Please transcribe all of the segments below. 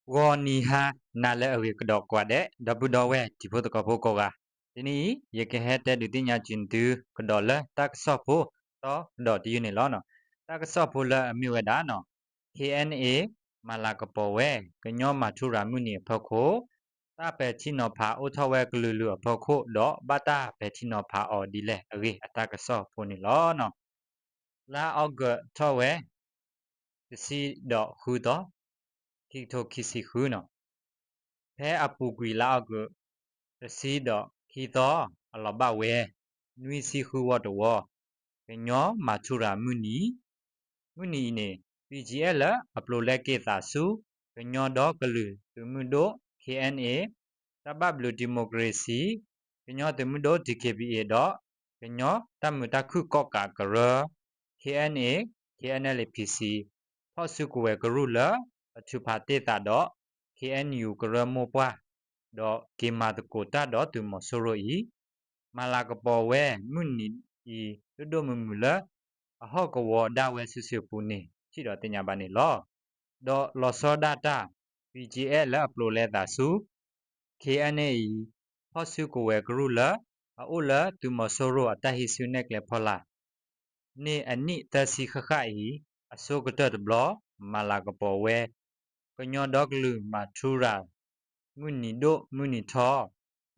ဂီၤနံၤဟါနၤလၢအဂ့ၤကဒီးကိးဂၤဒဲး ဒီပုၢ်ဒီဝဲၢ်တံၤဖိသကိးဖိကိးဂၤ, တနံၤအံၤ ယကဟဲတဲဒုးသ့ၣ်ညါက့ၤသု ကဒီးလၢတၢ်ကစီၣ်ဖိ သီကဒီးတယုၢ်န့ၣ်လီၤ. တၢ်ကစီၣ်ဖိလၢအမ့ၢ်ဝဲဒၣ် KNA မၤလၤကပီၤဝဲ ကညီမၤထူရၤမုၢ်နံၤအဖီခိၣ်, တၢ်ပဲာ်ထံနီၤဖးအိၣ်ထီၣ်ဝဲကလုာ်လုာ်အဖီခိၣ်ဒီး ဘၣ်တၢ်ပဲာ်ထံနီၤဖးအီၤဒ်လဲၣ်အဂ့ၢ် အတၢ်ကစီၣ်ဖိန့ၣ်လီၤ. လါအီကူးထီၣ်ဝဲ တဆံဒီးဃုသီ, ခံကထိခံဆံဃုန့ၣ်, ဖဲအပူၤကွံာ်လါအီကူး တဆံဒီးခံသီ အလီၤဘၣ်ဝဲ နွံဆံဃုဝီတဝီ ကညီမၤထူရၤမုၢ်နံၤ, မုၢ်နံၤအံၤန့ၣ် BGF လၢအပျိၤလဲက့ၤသးဆူ ကညီဒီကလုာ်သုးမုၢ်ဒိၣ် KNA, တၢ်ဘၣ်ဘျုးဒံၣ်မိၣ်ကရ့ၣ်စံၣ် ကညီသုးမုၢ်ဒိၣ် DKBA ဒီး ကညီတၢ်မုာ်တၢ်ခုၣ်ကီၣ်ကးကရၢ KNA, KNLA-PC ဖီၣ်စုကဝဲၤကရူၢ်လၢအထုးဖးတ့ၢ်သးဒီး KNU ကရၢမိၢ်ပှၢ်, ဒီးက့ၤမၤသကိးတၢ်ဒီးသုးမီၤစိရိၤအံၤ, မၤလၤကပီၤဝဲမုၢ်နံၤအံၤ ဒိၣ်ဒိၣ်မုၢ်မုၢ်လၢ အဟီၣ်ကဝီၤဒၣ်ဝဲစုာ်စုာ်ပူၤန့ၣ် ထံၣ်ဒီးသ့ၣ်ညါဘၣ်န့ၣ်လီၤ. ဒီးလီၤဆီဒၣ်တၢ် BGF လၢအပျိၤလဲသးဆူ KNA အံၤ ဖီၣ်စုကဝဲၤကရူၢ်လၢ အအိၣ်လၢသုးမီၤစိရိၤအတၢ်ဟံးစုနဲၣ်ကျဲဖီလာ် န့ၢ်အနံၣ်သၢဆံဃၣ်ဃၣ်အံၤ အဆိကတၢၢ်တဘျီ မၤလၤကပီၤဝဲ ကညီဒီကလုာ်မၤထူရၤ မုၢ်နံၤဒိၣ်မုၢ်နံၤထီ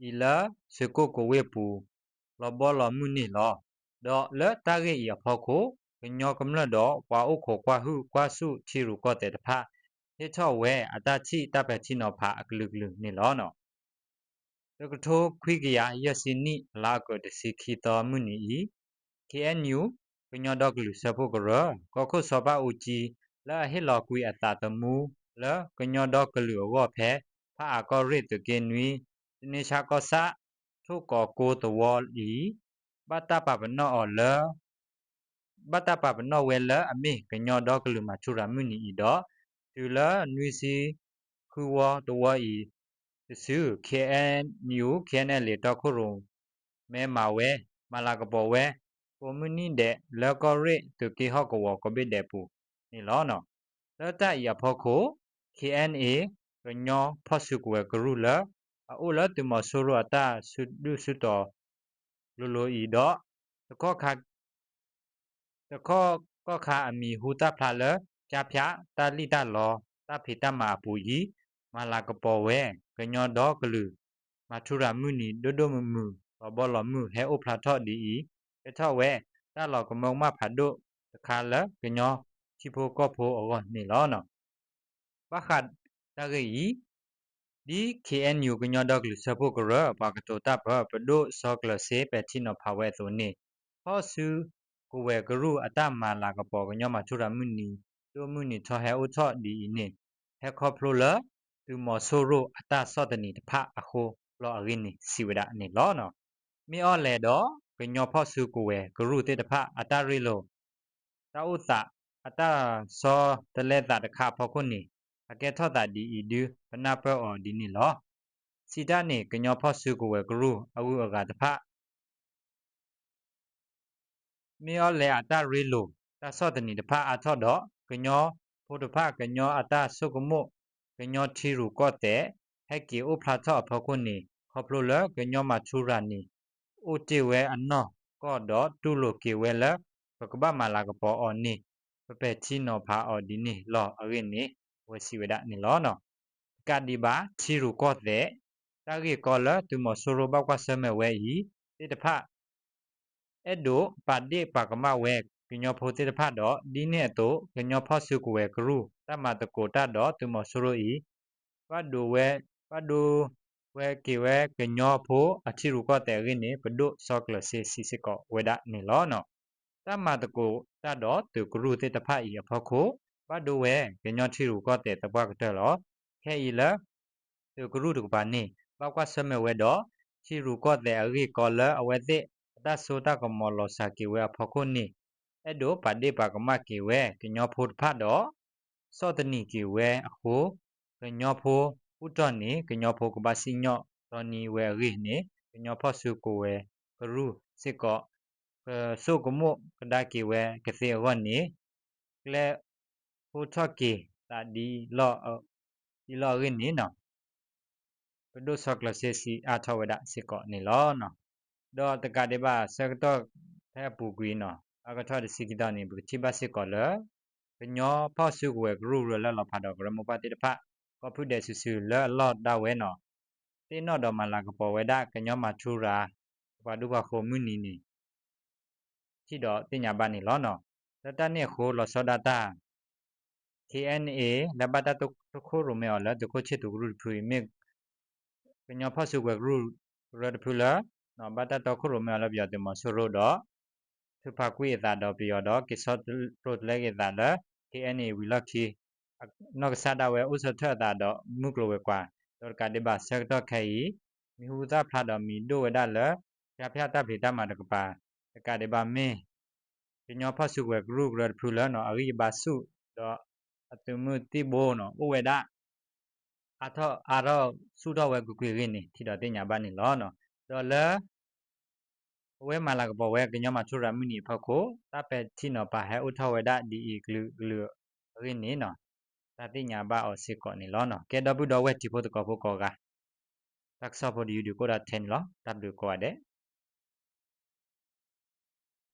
အံၤလၢ ဆွ့ကိၣ်ကိးဝ့ၢ်ပူၤ လီၤဘီလီၤမုၢ်န့ၣ်လီၤ. ဒီးလၢတၢ်ဂ့ၢ်အံၤအဖီခိၣ် ကညီကမျၢၢ်ဒီးပှၤအိၣ်ခိးကွၢ်ဟုၣ်ကွၢ်ဆူၣ်ထံရူၢ်ကီၢ်သဲးတဖၣ် ဟ့ၣ်ထီၣ်ဝဲအတၢ်ထံၣ်တၢ်ပဲာ်ထံနီၤဖးအကလုာ်ကလုာ်န့ၣ်လီၤ. တကထိခွံကယၤယဲၢ်ဆံနံၣ် လါအီကူးတဆံခံသီမုၢ်နံၤအံၤ KNU ကညီဒီကလုာ်စၢဖှိၣ်ကရၢ ကီၢ်ခိၣ်စီၤဘၣ်အူကၠံ လၢအဟ့ၣ်လီၤကွံာ်အသးသမူ လၢကညီဒီကလုာ်အဂီၢ်ဖဲ ဖးအၣ်ကီၢ်ရ့ၣ်သုးက့နွံ တန့ဆါကီၢ်ဆၣ် ထိၣ်ကီးကိသဝီအံၤ ဘၣ်တၢ်ပာ်ပနီၣ်အီၤလၢ ဘၣ်တၢ်ပာ်ပနီၣ်ဝဲလၢအမ့ၢ်ကညီဒီကလုာ်မၤထူရၤမုၢ်နံၤအံၤဒီး တုၤလၢနွံဆံဃုဝီတဝီအံၤ တစု KNU KNLA တီခိၣ်ရိၣ်မဲမၤဝဲ မၤလၤကပီၤဝဲ ကိးမုၢ်နံၣ်ဒဲးလၢကီၢ်ရ့ၣ်သုးက့ဟီၣ်ကဝီၤကိးဘ့ၣ်ဒဲးပူၤန့ၣ်လီၤ. လၢတၢ်အံၤအဖီခိၣ် KNA ကညီဖီၣ်စုကဝဲၤကရူၢ်လၢ အအိၣ်လၢသုးမီၤစိရိၤအတၢ်စုဒုၣ်စုတီၤလိၤလိၤအံၤဒီး တခီ တခီကီၢ်ခါအမံၤဟူသၣ်ဖျါလၢ ကၠါဖၠး တၢ်လံၣ်တၢ်လီ တၢ်ဖံးတၢ်မၤအပူၤအံၤ မၤလၤကပီၤဝဲ ကညီဒီကလုာ် မၤထူရၤမုၢ်နံၤဒိၣ်ဒိၣ်မုၢ်မုၢ် လီၤဘီလီၤမုၢ်ဟဲအိၣ်ဖျါထီၣ်ဒ်အံၤ ကဲထီၣ်ဝဲ တၢ်လီၤကမၢကမၣ်ဖးဒိၣ်တခါလၢကညီထံဖိကီၢ်ဖိအဂီၢ်န့ၣ်လီၤ. ဘၣ်ဃးတၢ်ဂ့ၢ်အံၤ ဒ် KNU ကညီဒီကလုာ်စၢဖှိၣ်ကရၢ ပှၤကတိၤတၢ်ပၢ ပဒိၣ်စီၤကျၢၤစ့ ပဲာ်ထံနီၤဖးဝဲအသိးန့ၣ် ဖီၣ်စုကဝဲၤကရူၢ်အတၢ်မၤလၤကပီၤကညီမၤထူရၤမုၢ်နံၤ ဒိၣ်မုၢ်နံၤထီဟဲအိၣ်ထီၣ်ဒ်အံၤန့ၣ် ဟဲခီဖျိလၢ သုးမီၤစိရိၤအတၢ်ဆီၣ်သနံးတဖၣ်အဃိလီၤအဂ့ၢ်န့ၣ် စံးဝဲဒၣ်န့ၣ်လီၤ. မ့ၢ်အီၤလဲၣ်ဒီး ကညီဖီၣ်စုကဝဲၤကရူၢ်သ့ၣ်တဖၣ်အတၢ်ရ့လိာ် တၢ်အိၣ်သး အတၢ်ဆီတလဲသးတခါအဖီခိၣ်န့ၣ် အကဲထီၣ်သးဒ်အံၤဒု ပနၢ်ပၢၢ်အီၤဒ်န့ၣ်လီၤ. စံးတၢ်န့ၣ် ကညီဖီၣ်စုကဝဲၤကရူၢ်အဂုၤအဂၤတဖၣ် မ့ၢ်အီၤလဲၣ်အတၢ်ရ့လိာ် တၢ်ဆီၣ်သနံးတဖၣ်အါထီၣ်ဒီး ကညီဖိတဖၣ် ကညီအတၢ်ဆိကမိၣ် ကညီထံရူၢ်ကီၢ်သဲး ဟဲက့ၤအိၣ်ဖျါထီၣ်အဖီခိၣ်န့ၣ် ခီဖျိလၢကညီမၤထူရၤန့ၣ် အိၣ်တ့ၢ်ဝဲအနီၢ်ကီၢ်ဒီးတူၢ်လိာ်က့ၤဝဲလၢ ပကဘၣ်မၤလၤကပီၤအီၤန့ၣ် ပပဲာ်ထံနီၤဖးအီၤဒ်န့ၣ်လီၤအဂ့ၢ်န့ၣ် အဝဲစံးဝဲဒၣ်န့ၣ်လီၤ. တကးဒံးဘၣ် ထံရူၢ်ကီၢ်သဲး တၢ်ဂ့ၢ်ကီလၢသုးမီၤစိရိၤဘၣ်ကွၢ်ဆၢၣ်မဲာ်ဝဲအံၤသ့ၣ်တဖၣ် အဲၣ်ဒိးပာ်ဒ့ၣ်ပာ်ကမၣ်ဝဲကညီဖိသ့ၣ်တဖၣ်ဒီး ဒ်န့ၣ်အသိး ကညီဖီၣ်စုကဝဲၤကရူၢ် တၢ်မၤသကိးတၢ်ဒီးသုးမီၤစိရိၤအံၤ ဘၣ်ဒိဝဲ ဘၣ်ဒိဝဲက့ၤဝဲကညီဖိအထံရူၢ်ကီၢ်သဲးအဂ့ၢ်န့ၣ် ပဒိၣ်စီၤကျၢၤစ့ စံးစ့ၢ်ကီးဝဲဒၣ်န့ၣ်လီၤ. တၢ်မၤသကိးတၢ်ဒီးသုးကရူၢ်သ့ၣ်တဖၣ်အံၤအဖီခိၣ် ဘၣ်ဒိဝဲကညီထံရူၢ်ကီၢ်သဲးသပှၢ်ကတၢၢ်လီၤ. ခဲအံၤလၢ သုးကရူၢ်တကပၤန့ၣ် ဘၣ်ကွၢ်ဆၢၣ်မဲာ်ဝဲဒီး ထံရူၢ်ကီၢ်သဲးအဂ့ၢ်ကီလၢအဝဲသ့ၣ်အတၢ်စိတၢ်ကမီၤလီၤစှၤက့ၤဝဲအဖီခိၣ်န့ၣ် အဲၣ်ဒိးပာ်ဒ့ၣ်ပာ်ကမၣ်က့ၤဝဲကညီဖိတဖၣ်ဒီး ဆီၣ်သနံးက့ၤဝဲအဃိ ကညီဖိဘူၣ်ထီၣ်န့ၣ် ကညီဖိကဘၣ်စံၣ်ညီၣ်တီနံဝဲအဂ့ၢ်န့ၣ် ကညီဖီၣ်စုကဝဲၤကရူၢ်စ့ၢ်ကီး ကဆိကမိၣ်ကဒါက့ၤဝဲကသ့အဂီၢ်န့ၣ် ကျဲ ဖိထီၣ်က့ၤသးဒ်လီၢ် သံလီၤအဂ့ၢ်န့ၣ်နီၤ ပဒိၣ်စီၤကျၢၤစ့စံးအါထီၣ်ဝဲဒၣ်စ့ၢ်ကီးန့ၣ်လီၤ. ဒီးတကးဒံးဘၣ်ဆၢကတီၢ်ဖဲအပူၤကွံာ်နီၤ အါကထီၣ်တဆံခံသီန့ၣ် ပကထံၣ်ဘၣ်စ့ၢ်ကီးလၢ ကညီဖီၣ်စုကဝဲၤကရူၢ်ကရၢလၢအလီၤဖးဒီးကရၢမိၢ်ပှၢ်သ့ၣ်တဖၣ် ကိးဖုဒဲးစုာ်စုာ်လၢအလီၢ်ဒၣ်ဝဲနီၤ သ့ၣ်နီၣ်ဒီးမၤလၤကပီၤဝဲဒၣ်ကညီမၤထူရၤ ပှၤဒူပှၤဃိၤမုၢ်နံၤန့ၣ် ထံၣ်ဒီးသ့ၣ်ညါဘၣ်န့ၣ်လီၤ. လၢတၢ်န့ၣ်အဃိလီၤဆီဒၣ်တၢ် ခ့ၣ်အဲၣ်ၣ်အဲၣ် လၢဘၣ်တၢ်တီခိၣ်ရိၣ်မဲအီၤလၢသုးခိၣ်ဆ့ၣ်သူးကရူၢ်တဖုအံၤ မ့ၢ်ကညီဖီၣ်စုကဝဲၤကရူၢ်ကရၢတဖုလၢ ဘၣ်တၢ်တီခိၣ်ရိၣ်မဲအီၤလၢပယီၤသုးမီၤစိရိၤဒီး ထုးဖးကွံာ်အသးဒီးပယီၤဒီး က့ၤဆီၣ်ရိၤတလဲက့ၤအသးလၢ ခ့ၣ်အဲၣ်ၣ်အဲၣ် ဝံၤလီၢ်ခံ နီၢ်ကစၢ်ဒၣ်ဝဲအိၣ်ဆၢထၢၣ်အသးဒီးမုၢ်ကျိၤဝဲၤကွာ် ဒီးတကးဒံးဘၣ်ဆၢကတီၢ်ခဲအံၤ မံၤဟူသၣ်ဖျါဒီးမံၤဒိၣ်ဝဲဒၣ်လၢ ဖၠါဖၠါတၢ်ဖံးတၢ်မၤတကပၤ တကးဒံးဘၣ်မ့ၢ် ကညီဖီၣ်စုကဝဲၤကရူၢ်ကရၢတဖုလၢနီၤ အဂံၢ်အဘါဆူၣ် ဒီးအသုးမုၢ်သံၣ်ဘိနီၤ အိၣ်ဝဲဒၣ် အါထီၣ်အါထီၣ်ဆူၣ်ထီၣ်ဝဲကွ့ၢ်ကွ့ၢ်အဂ့ၢ်န့ၣ် ထံၣ်ဒီးသ့ၣ်ညါဘၣ်န့ၣ်လီၤ. ဒီးလၢ အဝဲမၤလၤကပီၤဝဲကညီမၤထူရၤမုၢ်နံၤအဖီခိၣ် တၢ်ပဲာ်ထံနီၤဖးဟဲအိၣ်ထီၣ်ဝဲဒၣ်ဒ်အံၤကလုာ်ကလုာ်အဂ့ၢ်န့ၣ်နီၤ တၢ်သ့ၣ်ညါဘၣ်အီၤစ့ၢ်ကီးန့ၣ်လီၤ. ကဲဒီပုၢ်ဒီဝဲၢ်ထံဖိသကိးဖိကိးဂၤ တၢ်ကစီၣ်ဖိတယုၢ်ဒုးကအိၣ်ဒၣ်ထဲန့ၣ်လီၤ. တၢ်ဘျုးကိးဂၤဒဲး